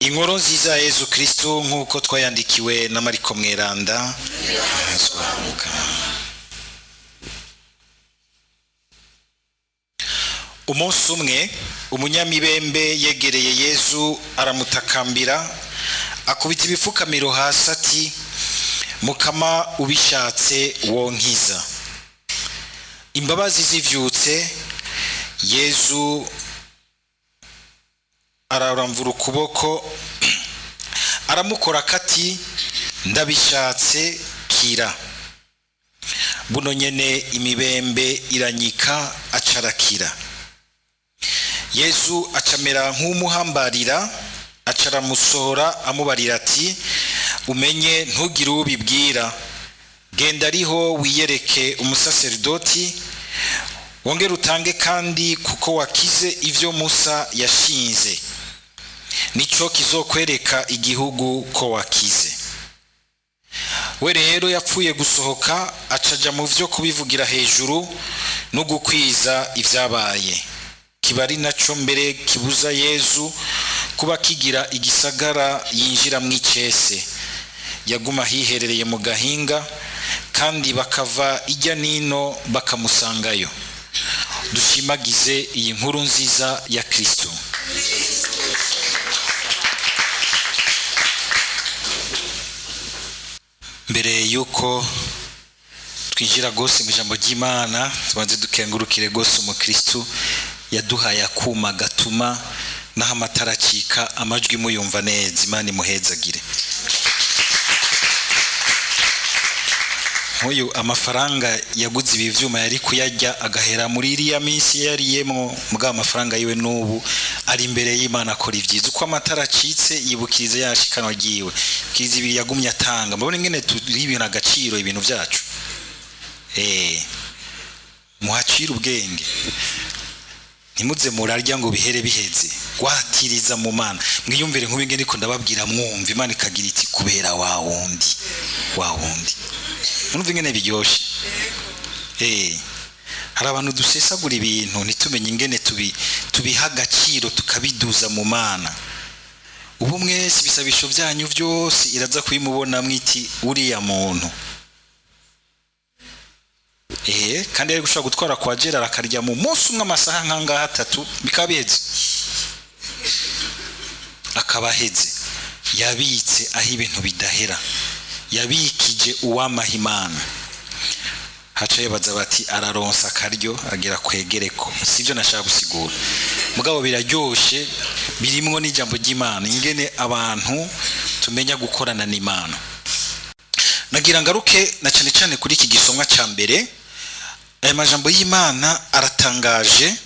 Inkuru nziza ya Yezu Kristu nk'uko twayandikiwe na Mariko Mweranda. Umunsi umwe umunyamibembe yegereye Yezu aramutakambira, akubita ibifukamiro hasi ati: "Mukama, ubishatse wonkiza." Imbabazi zivyutse, Yezu araramvura ukuboko, aramukora kati: "Ndabishatse, kira." Buno nyene imibembe iranyika, acarakira. Yezu acamera nk'umuhambarira, acaramusohora, amubarira ati: "Umenye ntugire ubibwira, genda ariho wiyereke umusaserdoti, wongere utange kandi kuko wakize ivyo Musa yashinze, nico kizokwereka igihugu ko wakize." We rero yapfuye gusohoka, acaja mu vyo kubivugira hejuru no gukwiza ivyabaye, kiba ari naco mbere kibuza Yezu kuba kigira igisagara yinjira mw'icese. Yaguma hiherereye mu gahinga, kandi bakava ijya nino bakamusangayo. Dushimagize iyi nkuru nziza ya Kristo. Mbere yuko twinjira gose mu ijambo ry'Imana, tubanze dukengurukire gose umukristo yaduhaye akuma gatuma naho amatara acika amajwi muyumva neza. Imana imuhezagire. Nk'uyu amafaranga yaguze ibi vyuma yari kuyarya agahera muri iriya minsi yariyemwo, mugabo amafaranga yiwe n'ubu ari imbere y'Imana akora ivyiza. Uko amatara acitse yibukiriza yashikanwa ryiwe, kiriza ibi yagumye atanga. Mbona ingene turi ibintu agaciro ibintu vyacu, muhacire ubwenge, ntimuze murarya ngo bihere biheze. Gwatiriza mu Mana, mwiyumvire nk'ubu ingene niko ndababwira, mwumva Imana ikagira iti: "Kubera wa wundi, wa wundi." Mwumva ingene biryoshe. Hari abantu dusesagura ibintu ntitumenye ingene tubiha agaciro, tukabiduza mu Mana. Ubu mwese ibisabisho byanyu byose iraza kubimubona mwiti uriya muntu. Kandi yari gushobora gutwara kwa Gerard akarya mu munsi umwe amasaha nkangaha atatu bikaba biheze, akaba aheze. Yabitse aho ibintu bidahera, yabikije uwamaha Imana. Haca yibaza bati: "Araronsa akaryo agera kwegereko." Sibyo nashaka gusigura, mugabo biraryoshe, birimwo n'ijambo ry'Imana, ingene abantu tumenya gukorana n'Imana. Nagira ngaruke na cyane cyane kuri iki gisomwa ca mbere. Aya majambo y'Imana aratangaje,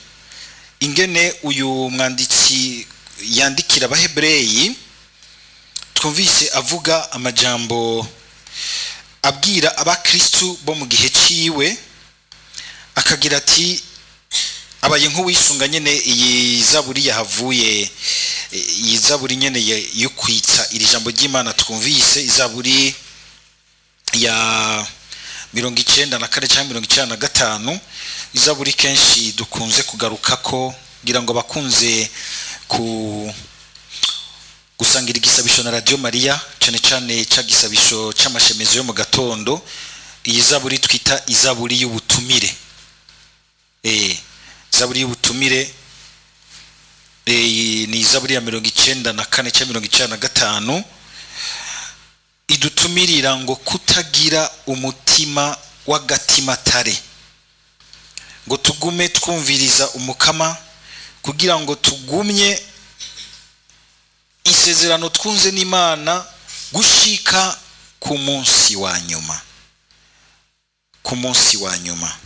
ingene uyu mwanditsi yandikira Abahebureyi twumvise avuga amajambo abwira abakristu bo mu gihe ciwe, akagira ati, abaye nk'uwisunga nyene iyi zaburi yahavuye, iyi zaburi nyene yo kwitsa iri jambo ry'Imana twumvise, izaburi ya 94 cyangwa 95, izaburi kenshi dukunze kugaruka ko kugira ngo bakunze ku gusangira igisabisho na Radio Maria, cyane cyane ca gisabisho c'amashemezo yo mu gatondo, iyi zaburi twita izaburi y'ubutumire. Zaburi y'ubutumire ni izaburi ya 94 cyangwa 95, idutumirira ngo kutagira umutima w'agatimatare, ngo tugume twumviriza Umukama, kugira ngo tugumye isezerano twunze n'Imana gushika ku munsi wa nyuma, ku munsi wa nyuma.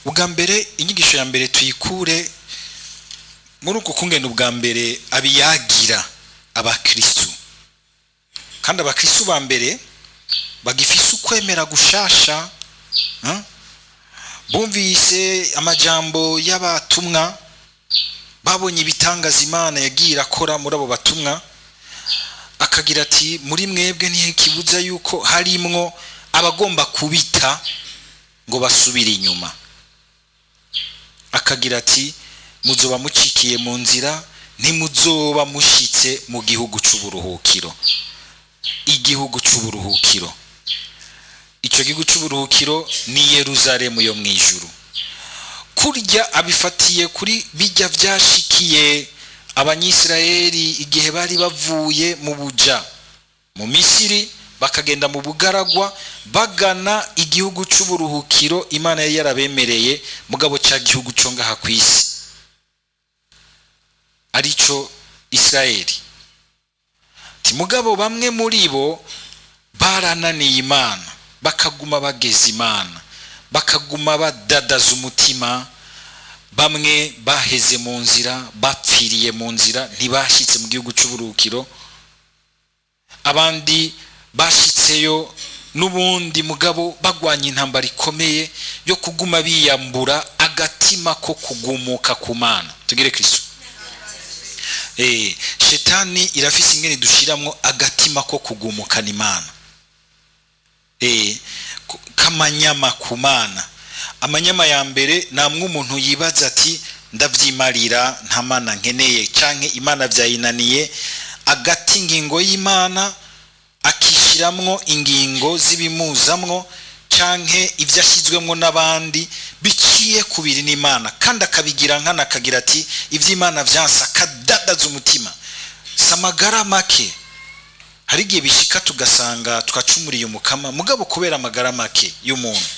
Ubwa mbere, inyigisho ya mbere tuyikure muri uku kungena ubwa mbere abiyagira abakristu, kandi abakristu ba mbere bagifise ukwemera gushasha, bumvise amajambo y'abatumwa, babonye ibitangaza Imana yagiye irakora muri abo batumwa, akagira ati: "Muri mwebwe ntikibuza yuko harimwo abagomba kubita ngo basubire inyuma." Akagira ati: "Muzoba mucikiye mu nzira, Ntimuzoba mushitse mu gihugu c'uburuhukiro. Igihugu c'uburuhukiro, ico gihugu c'uburuhukiro ni Yeruzalemu yo mw'ijuru. Kurya abifatiye kuri bijya vyashikiye Abanyisirayeli igihe bari bavuye mu buja mu Misiri, bakagenda mu bugaragwa bagana igihugu c'uburuhukiro Imana yari yarabemereye, mugabo ca gihugu co ngaha kw'isi arico Isirayeli. Ti mugabo bamwe muri bo barananiye Imana, bakaguma bageza Imana, bakaguma badadaza umutima. Bamwe baheze mu nzira, bapfiriye mu nzira, ntibashitse mu gihugu c'uburuhukiro. Abandi bashitseyo n'ubundi, mugabo bagwanya intambara ikomeye yo kuguma biyambura agatima ko kugumuka ku Mana. Tugire Kristo. Shetani irafise ingene dushiramwo agatima ko kugumukana Imana, k'amanyama ku Mana. Amanyama ya mbere namwe umuntu yibaza ati: "Ndavyimarira, nta Mana nkeneye," canke Imana vyayinaniye, agata ingingo y'Imana, akishiramwo ingingo z'ibimuzamwo canke ibyo ashyizwemwo n'abandi biciye kubiri n'Imana, kandi akabigira nkana, akagira ati: "Iby'Imana vyansa," akadadaza umutima. Si amagara make. Hari igihe bishika tugasanga twacumuriye Umukama, mugabo kubera amagara make y'umuntu.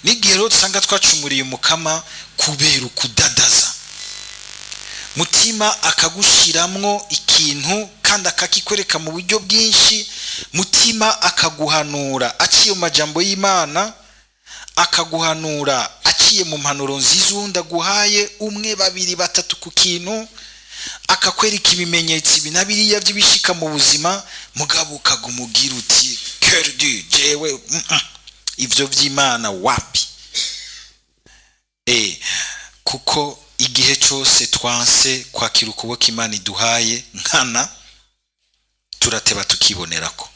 N'igihe rero dusanga twacumuriye Umukama kubera ukudadaza mutima, akagushiramwo ikintu kandi akakikwereka mu buryo bwinshi. Mutima akaguhanura aciye mu majambo y'Imana, akaguhanura aciye mu mpanuro nziza uwundi aguhaye, umwe, babiri, batatu, ku kintu, akakwereka ibimenyetso ibi na biriya by'ibishika mu buzima, mugabo ukaguma ugira uti: "Cœur dur, jewe ivyo vy'Imana wapi." Kuko igihe cyose twanse kwakira ukuboko Imana iduhaye nkana, turateba tukibonerako.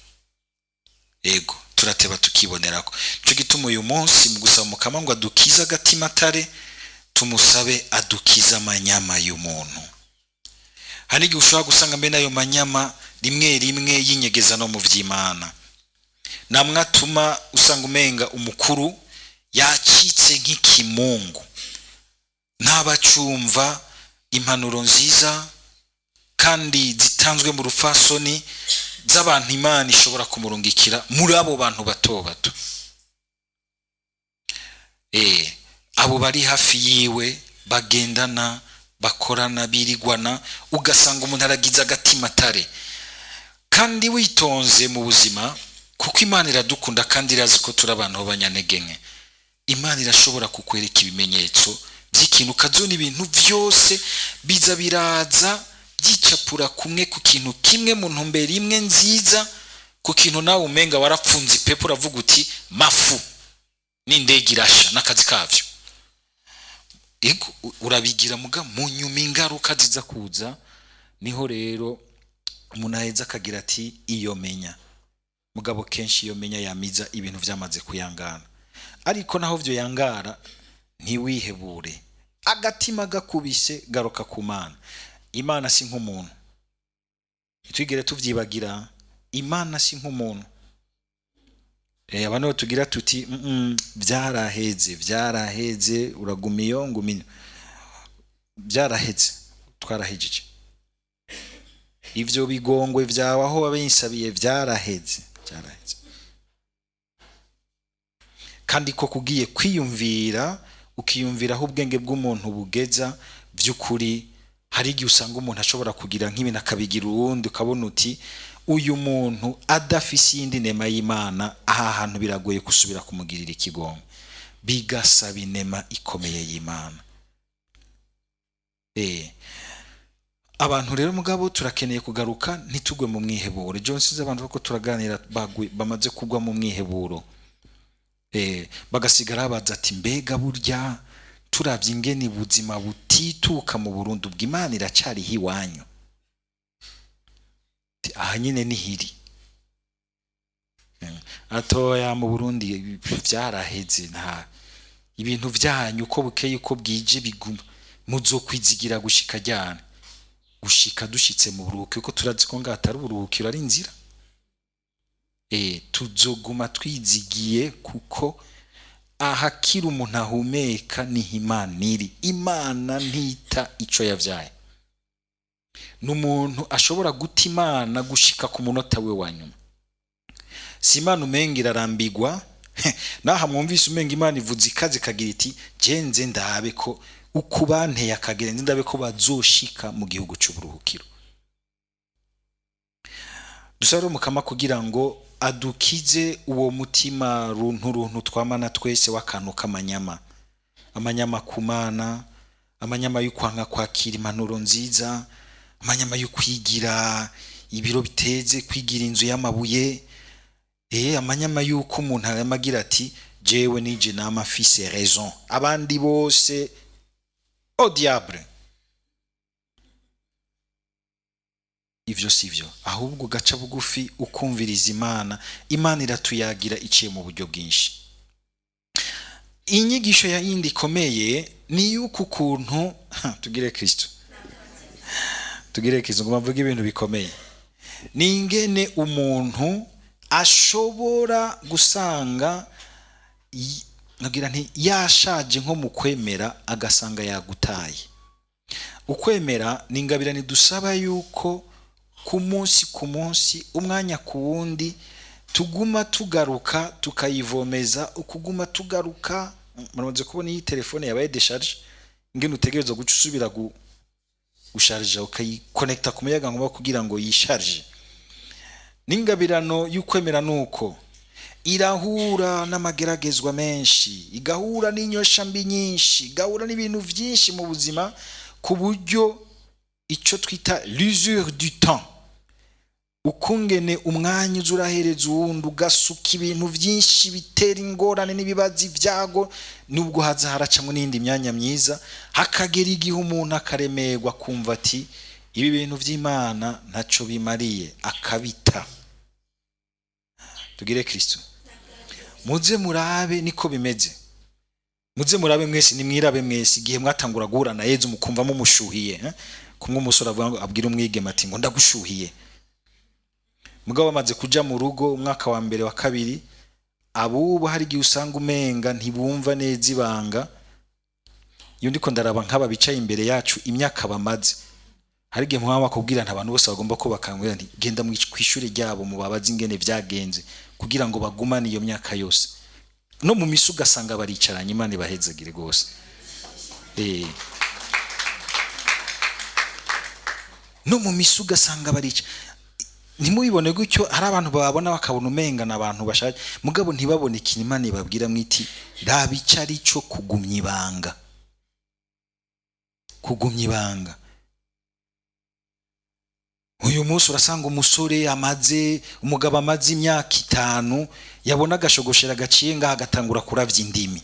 Ego, turateba tukibonerako. Nico gituma uyu munsi mu gusaba Mukama ngo adukize agatima atare, tumusabe adukize amanyama y'umuntu. Hari igihe ushobora gusanga mbene ayo manyama rimwe rimwe yinyegeza no mu vy'Imana, namwe atuma usanga umenga umukuru yacitse nk'ikimungu, ntabacumva impanuro nziza kandi zitanzwe mu rufasoni z'abantu Imana ishobora kumurungikira muri abo bantu bato bato, abo bari hafi yiwe, bagendana, bakorana, birigwana. Ugasanga umuntu aragize agatima atare. Kandi witonze mu buzima, kuko Imana iradukunda kandi irazi ko turi abantu b'abanyantege nke, Imana irashobora kukwereka ibimenyetso by'ikintu, ukazona ibintu byose biza biraza byicapura kumwe ku kintu kimwe, mu ntumbero imwe nziza, ku kintu nawe umenga warapfunze ipepo, uravuga uti: "Mafu n'indege irasha n'akazi kavyo." Ego, urabigira, muga mu nyuma ingaruka ziza kuza, niho rero umuntu aheza akagira ati: "Iyo menya." Mugabo kenshi iyo menya yamiza ibintu byamaze kuyangana. Ariko naho vyo yangara, ntiwihebure. Agatima gakubise, garuka ku Mana. Imana si nk'umuntu, ntitwigere tuvyibagira. Imana si nk'umuntu. Abantu tugira tuti: Byaraheze, byaraheze, uraguma iyo nguma ino." Byaraheze, twarahejeje. Ivyo bigongwe vyawe aho wabinsabiye, byaraheze, byaraheze. Kandi ko kugiye kwiyumvira, ukiyumvira aho ubwenge bw'umuntu bugeza, by'ukuri hari igihe usanga umuntu ashobora kugira nk'ibintu akabigira uwundi, ukabona uti: "Uyu muntu adafise iyindi nema y'Imana, aha hantu biragoye gusubira kumugirira ikigongo." Bigasaba inema ikomeye y'Imana. Abantu rero, mugabo turakeneye kugaruka, ntitugwe mu mwiheburo. John, sinzi abantu bako turaganira bamaze kugwa mu mwiheburo, bagasigara babaza ati: "Mbega burya turavye ingene ubuzima butituka mu Burundi, ubwo Imana iracariho iwanyu?" Ati: "Aha nyine nihiri atoya mu Burundi vyaraheze, nta ibintu vyanyu, uko bukeye uko bwije biguma, muzokwizigira gushika ryane?" Gushika dushitse mu buruhukiro, kuko turazi ko ngaha atari uburuhukiro, ari inzira. Tuzoguma twizigiye, kuko ahakira umuntu ahumeka niho Imana iri. Imana ntita ico yavyaye. Ni umuntu ashobora guta Imana gushika ku munota we wa nyuma. Si Imana umenga irarambigwa. Naha mwumvise umenga Imana ivuze ikaze, ikagira iti: "Genze ndabe ko uko banteye akagera, nze ndabe ko bazoshika mu gihugu c'uburuhukiro." Dusabe Mukama kugira ngo adukize uwo mutima runtu runtu twamana twese w'akantu k'amanyama, amanyama ku Mana, amanyama y'ukwanga kwakira impanuro nziza, amanyama yo kwigira ibiro biteze, kwigira inzu y'amabuye, amanyama y'uko umuntu amagira ati: "Jewe nije nama mfise raison, abandi bose au diable." Ivyo sivyo, ahubwo ugaca bugufi ukumviriza Imana. Imana iratuyagira iciye mu buryo bwinshi. Inyigisho ya yindi ikomeye ni yuko ukuntu tugire Kristo, tugire Kristo, ngo bavuge ibintu bikomeye, ni ingene umuntu ashobora gusanga nkagira nti yashaje nko mu kwemera, agasanga yagutaye. Ukwemera ni ingabirane dusaba yuko ku munsi ku munsi, umwanya ku wundi, tuguma tugaruka tukayivomeza, ukuguma tugaruka. Muramaze kubona iyi telefone yabaye décharge, ingene utegerezwa guca usubira gusharija, ukayikonekta ku muyaga nkuba kugira ngo yisharije. N'ingabirano y'ukwemera nuko irahura n'amageragezwa menshi, igahura n'inyosha mbi nyinshi, igahura n'ibintu byinshi mu buzima, ku buryo icyo twita l'usure du temps, ukungene umwanya uza urahereza uwundi, ugasuka ibintu byinshi bitera ingorane n'ibibazo, ibyago, nubwo haza haracamo n'indi myanya myiza, hakagera igihe umuntu akaremerwa, kumva ati: "Ibi bintu by'Imana ntacyo bimariye," akabita. Tugire Kristo. Muze murabe niko bimeze. Muze murabe mwese, nimwirabe mwese igihe mwatangura guhura na Yezu, mukumva mumushuhiye, eh? Kumwe umusore avuga ngo abwira umwigeme ati ngo: "Ndagushuhiye." Mugabo bamaze kuja mu rugo umwaka wa mbere, wa kabiri, abubu hari igihe usanga umenga ntibumva neza ibanga. Iyo ndiko ndaraba nk'aba bicaye imbere yacu, imyaka bamaze, hari igihe mwaba bakubwira nti abantu bose bagomba ko bakangurira nti: "Genda kw'ishure ryabo mubabaze ingene vyagenze kugira ngo bagumane iyo myaka yose." No mu misi ugasanga baricaranye. Imana ibahezagire rwose. No mu misi ugasanga barica. Ntimubibone gutyo, hari abantu babona bakabona umenga ni abantu bashaje, mugabo ntibabone ikintu Imana ibabwira mwiti: "Raba icyo ari cyo kugumya ibanga, kugumya ibanga." Uyu munsi urasanga umusore amaze, umugabo amaze imyaka 5, yabona agashogoshera gaciye ngaha agatangura kuravya indimi.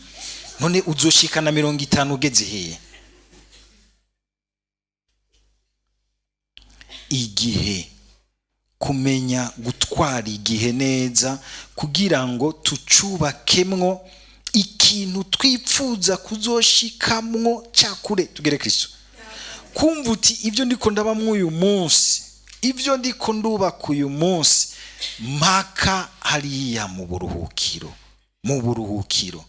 None uzoshikana 50 ugeze hehe? Igihe, kumenya gutwara igihe neza kugira ngo tucubakemwo ikintu twipfuza kuzoshikamwo cyakure. Tugere Kristo. Kumva uti: "Ibyo ndiko ndabamwo uyu munsi, ibyo ndiko ndubaka uyu munsi, mpaka hariya mu buruhukiro, mu buruhukiro,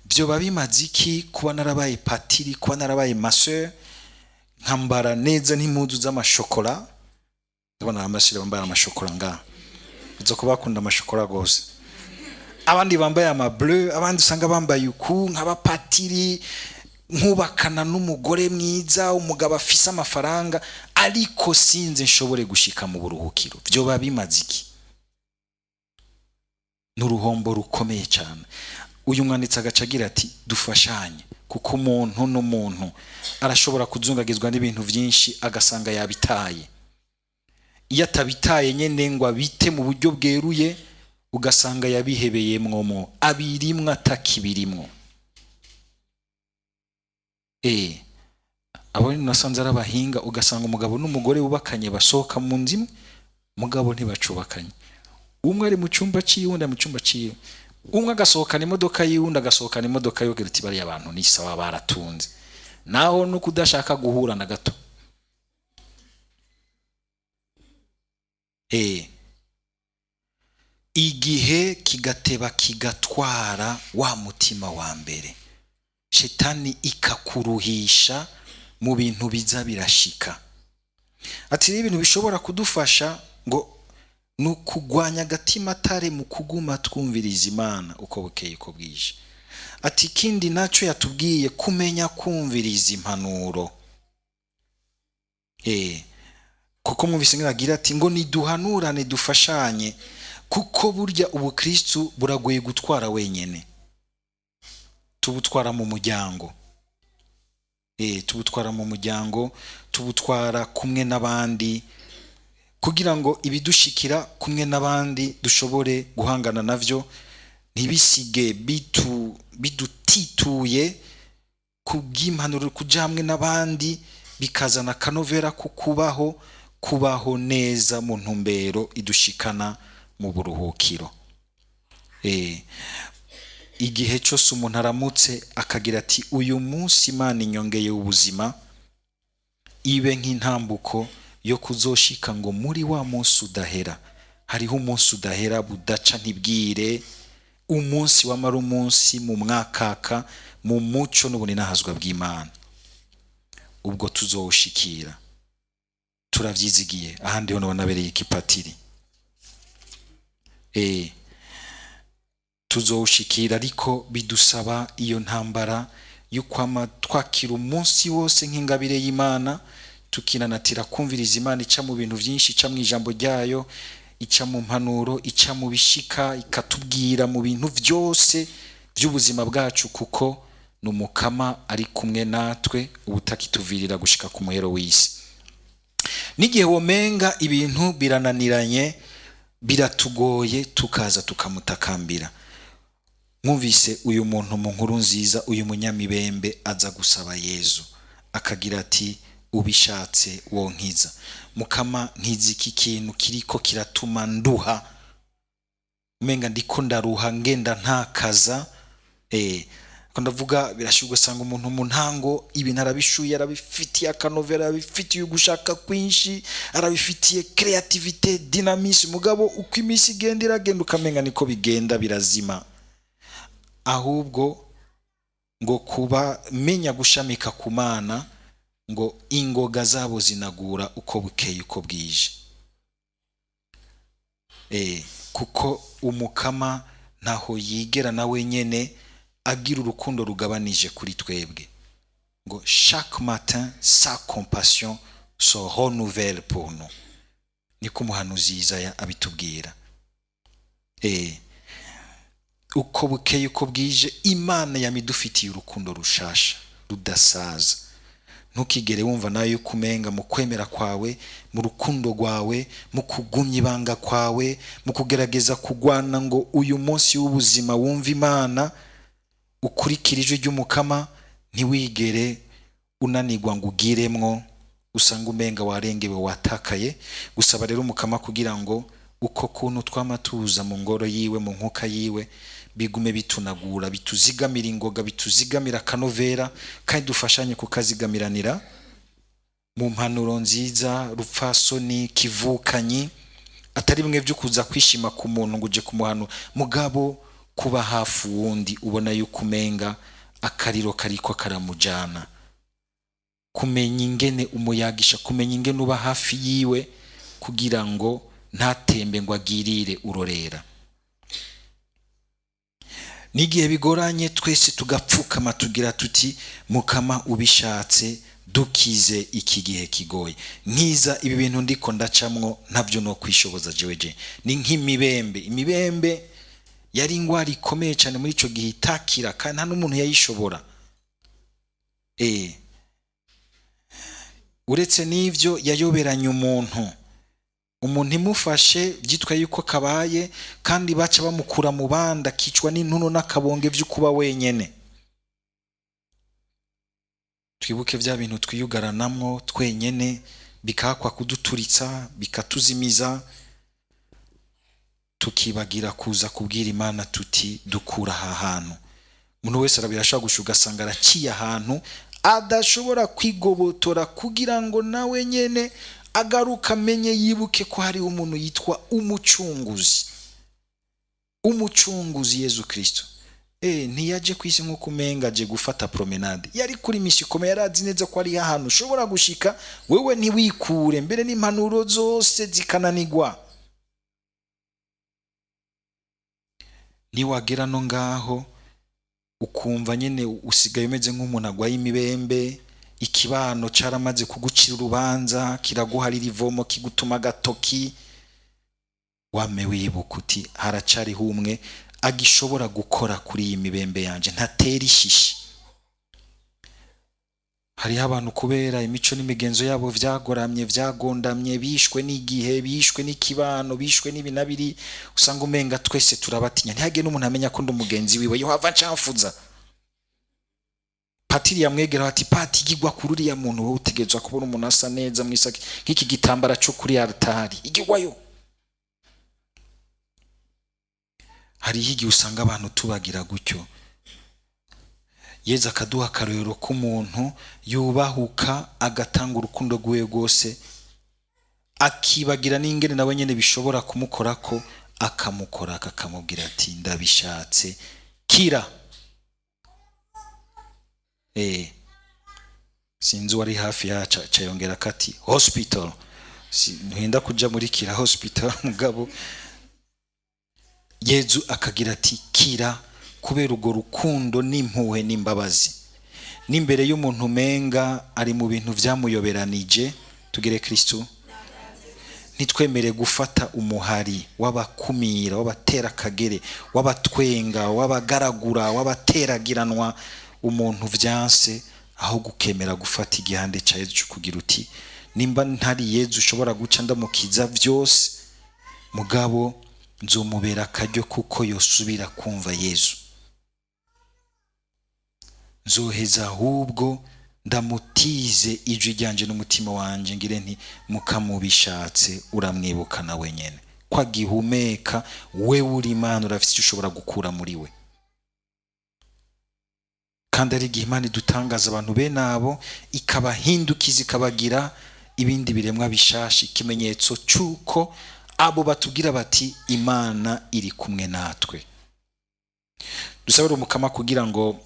byoba bimaze iki kuba narabaye patiri, kuba narabaye masseur, nkambara neza n'impuzu z'amashokora?" Ndabona amasire bambaye amashokora ngaha, uza kuba bakunda amashokora rwose. Abandi bambaye ama bleu, abandi usanga bambaye uku nk'abapatiri, nkubakana n'umugore mwiza, umugabo afise amafaranga, ariko sinze nshobore gushika mu buruhukiro, byoba bimaze iki? Ni uruhombo rukomeye cyane. Uyu mwanditsi agaca agira ati: "Dufashanye, kuko umuntu n'umuntu arashobora kuzungagizwa n'ibintu byinshi, agasanga yabitaye." Iyo atabitaye nyine ngo abite mu buryo bweruye, ugasanga yabihebeyemwo, mwo abirimwo atakibirimwo. Abo nasanze ari abahinga. Ugasanga umugabo n'umugore bubakanye basohoka mu nzu imwe, mugabo ntibacubakanye. Umwe ari mu cyumba cyiwe, undi ari mu cyumba cyiwe. Umwe agasohokana imodoka yiwe, undi agasohokana imodoka yiwe. Ugira uti: "Bariya abantu ni sawa, baratunze." Naho no kudashaka guhura na gato. Igihe kigateba kigatwara wa mutima wa mbere, shetani ikakuruhisha mu bintu biza birashika. Ati rero ibintu bishobora kudufasha ngo ni ukugwanya agatimatare mu kuguma twumviriza Imana uko bukeye uko bwije. Ati ikindi nacyo yatubwiye, kumenya kumviriza impanuro. Kuko mwumvise ngira agira ati ngo niduhanurane, dufashanye, kuko burya ubukristu buragoye gutwara wenyene. Tubutwara mu muryango, tubutwara mu muryango, tubutwara kumwe n'abandi, kugira ngo ibidushikira kumwe n'abandi dushobore guhangana navyo, ntibisige bidutituye. Kubw'impanuro, kuja hamwe n'abandi bikazana akanovera ko kubaho neza mu ntumbero idushikana mu buruhukiro. Igihe cyose umuntu aramutse akagira ati uyu munsi Imana inyongeye ubuzima, ibe nk'intambuko yo kuzoshika ngo muri wa munsi udahera. Hariho umunsi udahera, budaca ntibwire, umunsi wamara umunsi mu mwakaka, mu muco n'ubuninahazwa bw'Imana. Ubwo tuzowushikira turavyizigiye. Ahandi ho nabereye ikipatiri, tuzowushikira, ariko bidusaba iyo ntambara yo kwama twakira umunsi wose nk'ingabire y'Imana, tukinanatira kumviriza Imana ica mu bintu byinshi, ica mu ijambo ryayo, ica mu mpanuro, ica mu bishika, ikatubwira mu bintu byose by'ubuzima bwacu, kuko ni Umukama ari kumwe natwe ubutakituvirira gushika ku muhero w'isi. N'igihe womenga ibintu birananiranye, biratugoye, tukaza tukamutakambira. Mwumvise uyu muntu mu nkuru nziza, uyu munyamibembe aza gusaba Yezu akagira ati ubishatse wonkiza. Mukama, nkiza iki kintu kiriko kiratuma nduha, umenga ndiko ndaruha, ngenda ntakaza. Ko ndavuga birashyuha, ugasanga umuntu mu ntango ibintu arabishuye, arabifitiye akanovera, arabifitiye ugushaka kwinshi, arabifitiye créativité, dynamisme, mugabo uko iminsi igenda iragenda ukamenga niko bigenda birazima. Ahubwo ngo kuba menya gushamika ku Mana, ngo ingoga zabo zinagura uko bukeye uko bwije. Kuko Umukama ntaho yigera na wenyene agira urukundo rugabanije kuri twebwe, ngo chaque matin sa compassion se renouvelle pour nous, niko umuhanuzi Yizaya abitubwira. Uko bukeye uko bwije Imana yamidufitiye urukundo rushasha rudasaza. Ntukigere wumva nawe yuko umenga mu kwemera kwawe, mu rukundo rwawe, mu kugumya ibanga kwawe, mu kugerageza kugwana ngo uyu munsi w'ubuzima wumve Imana, ukurikire ijwi ry'Umukama, ntiwigere unanirwa ngo ugiremwo usanga umenga warengewe, watakaye. Gusaba rero Umukama kugira ngo uko kuntu twama tuza mu ngoro yiwe, mu nkuka yiwe, bigume bitunagura, bituzigamira ingoga, bituzigamira akanovera, kandi dufashanye kukazigamiranira mu mpanuro nziza, rupfasoni, kivukanyi, atari bimwe byo kuza kwishima ku muntu ngo uje kumuhanura, mugabo kuba hafi wundi ubona yuko umenga akariro kariko karamujana, kumenya ingene umuyagisha, kumenya ingene uba hafi yiwe kugira ngo ntatembe ngo agirire urorera. N'igihe bigoranye twese tugapfukama tugira tuti Mukama, ubishatse dukize iki gihe kigoye, nkiza ibi bintu ndiko ndacamwo, ntabyo no kwishoboza jewe. Je ni nk'imibembe. Imibembe yari ingwara ikomeye cyane muri ico gihe, itakira kandi nta n'umuntu yayishobora. Uretse n'ivyo, yayoberanye umuntu imufashe byitwa yuko kabaye, kandi baca bamukura mu bandi, akicwa n'intuno n'akabonge byo kuba wenyene. Twibuke bya bintu twiyugaranamwo twenyene, bikakwa kuduturitsa, bikatuzimiza, tukibagira kuza kubwira Imana tuti dukura aha hantu. Umuntu wese arabirashobora gushuka, ugasanga araciye ahantu adashobora kwigobotora kugira ngo nawe nyene Agaruka amenye, yibuke ko hariho umuntu yitwa umucunguzi, umucunguzi Yezu Kristo. Ntiyaje ku isi nk'uko umenga aje gufata promenade. Yari kuri mission ikomeye, yarazi neza ko ari ahantu ushobora gushika wewe ntiwikure, mbere n'impanuro zose zikananigwa. Niwagera no ngaho ukumva nyene usigaye umeze nk'umuntu agwaye imibembe, ikibano caramaze kugucira urubanza, kiraguharira ivomo, kigutuma agatoki, wame wibuka uti haracariho umwe agishobora gukora kuri iyi mibembe yanje, ntatera ishishi. Hariho abantu kubera imico n'imigenzo yabo vyagoramye, vyagondamye, bishwe n'igihe, bishwe n'ikibano, bishwe n'ibinabiri, usanga umenga twese turabatinya, ntihagire n'umuntu amenya ko ndi umugenzi wiwe, yohava ncamfuza. Patiri yamwegera ati pati igigwa kuri uriya muntu, wowe utegerezwa kubona umuntu asa neza mwisaki nk'iki gitambara cyo kuri altari, igigwayo. Hariho igihe usanga abantu tubagira gutyo. Yezu akaduha akarorero k'umuntu yubahuka agatanga urukundo rwiwe rwose, akibagira n'ingene nawe nyene bishobora kumukorako, akamukorako akamubwira ati ndabishatse, kira. Sinzi uwari hafi yaca acayongera kati hospital, ntinda kuja muri kira hospital mugabo Yezu akagira ati kira, kubera urwo rukundo n'impuhwe n'imbabazi. N'imbere y'umuntu umenga ari mu bintu vyamuyoberanije, tugire Kristo, ntitwemere gufata umuhari w'abakumira, w'abatera akagere, w'abatwenga, w'abagaragura, w'abateragiranwa umuntu vyanse, aho gukemera gufata igihande ca Yezu kugira uti nimba ntari Yezu ushobora guca ndamukiza vyose, mugabo nzomubera akaryo kuko yosubira kumva Yezu, nzoheza ahubwo ndamutize ijwi ryanje n'umutima wanje, ngire nti mukamubishatse uramwibuka na wenyene ko agihumeka, wewe uri Imana urafise icyo ushobora gukura muri we. Kandi ari igihe Imana idutangaza abantu bene abo, ikabahindukiza, ikabagira ibindi biremwa bishasha, ikimenyetso cy'uko abo batubwira bati Imana iri kumwe natwe. Dusabire umukama kugira ngo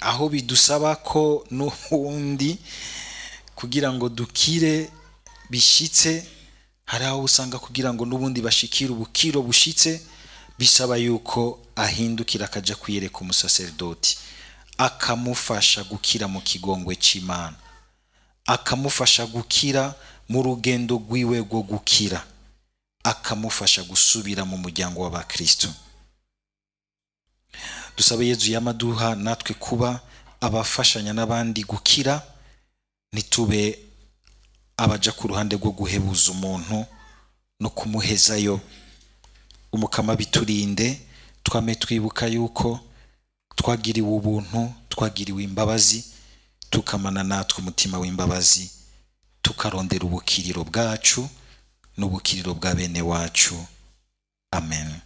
aho bidusaba ko n'ubundi kugira ngo dukire bishitse, hari aho usanga kugira ngo n'ubundi bashikire ubukiro bushitse, bisaba yuko ahindukira akaja kwiyereka umusaserdoti, akamufasha gukira mu kigongwe c'Imana, akamufasha gukira mu rugendo rwiwe rwo gukira, akamufasha gusubira mu muryango w'abakristo. Dusabe Yezu yamaduha natwe kuba abafashanya n'abandi gukira, ntitube abaja ku ruhande rwo guhebuza umuntu no kumuhezayo. Umukama biturinde, twame twibuka yuko twagiriwe ubuntu, twagiriwe imbabazi, tukamana natwe umutima w'imbabazi, tukarondera ubukiriro bwacu n'ubukiriro bwa bene wacu. Amen.